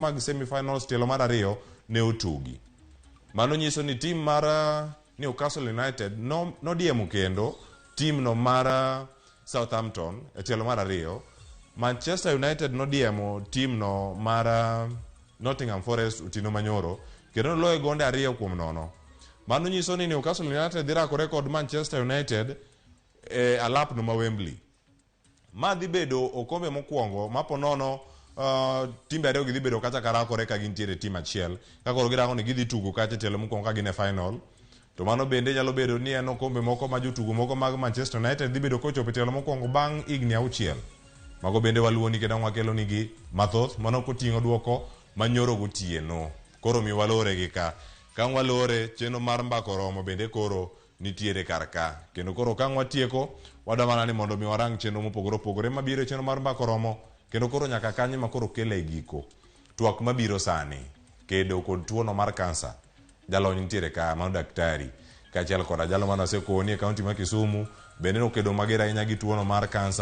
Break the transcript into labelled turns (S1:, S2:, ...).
S1: Mag semi-finals tielo mar ariyo ne otugi. Mano nyiso ni tim mar Newcastle United no, nodiemo kendo tim no mar Southampton e tielo mar ariyo. Manchester United nodiemo tim no mar Nottingham Forest otieno manyoro kendo noloye gonde 2-0. Mano nyiso ni Newcastle United dhi rakore kod Manchester United e alapno ma Wembley. Ma dhi bedo okombe mokwongo ma po nono timbe ariyo gi dhi bedo kacha ka rakore ka gintiere e tim achiel. Ka koro girango ni gidhi tugo kacha e tielo mokwongo ka gin e final. To mano bende nyalo bedo ni en okombe moko ma jotugo moko mag Manchester United dhi bedo kochopo e tielo mokwongo bang' higni auchiel. Mago bende waluwoni kendo ang' wakelonigi mathoth mano koting'o duoko manyoro gotieno. Koro mi walore gi ka. Ka ang' walore, chenro mar mbaka oromo bende koro nitiere kar ka. Kendo koro ka ang' watieko, wadwa mana ni mondo mi warang chenro mopogore opogore mabiro e chenro mar mbaka oromo, kendo koro nyaka kanyo ma koro kele e giko. Twak mabiro sani, kedo kod tuono mar kansa. Jalony nitiere ka, mano daktari. Kaachiel koda jalo mane wasekoni e kaunti ma Kisumu, bende nokedo mager ahinya gi tuono mar kansa.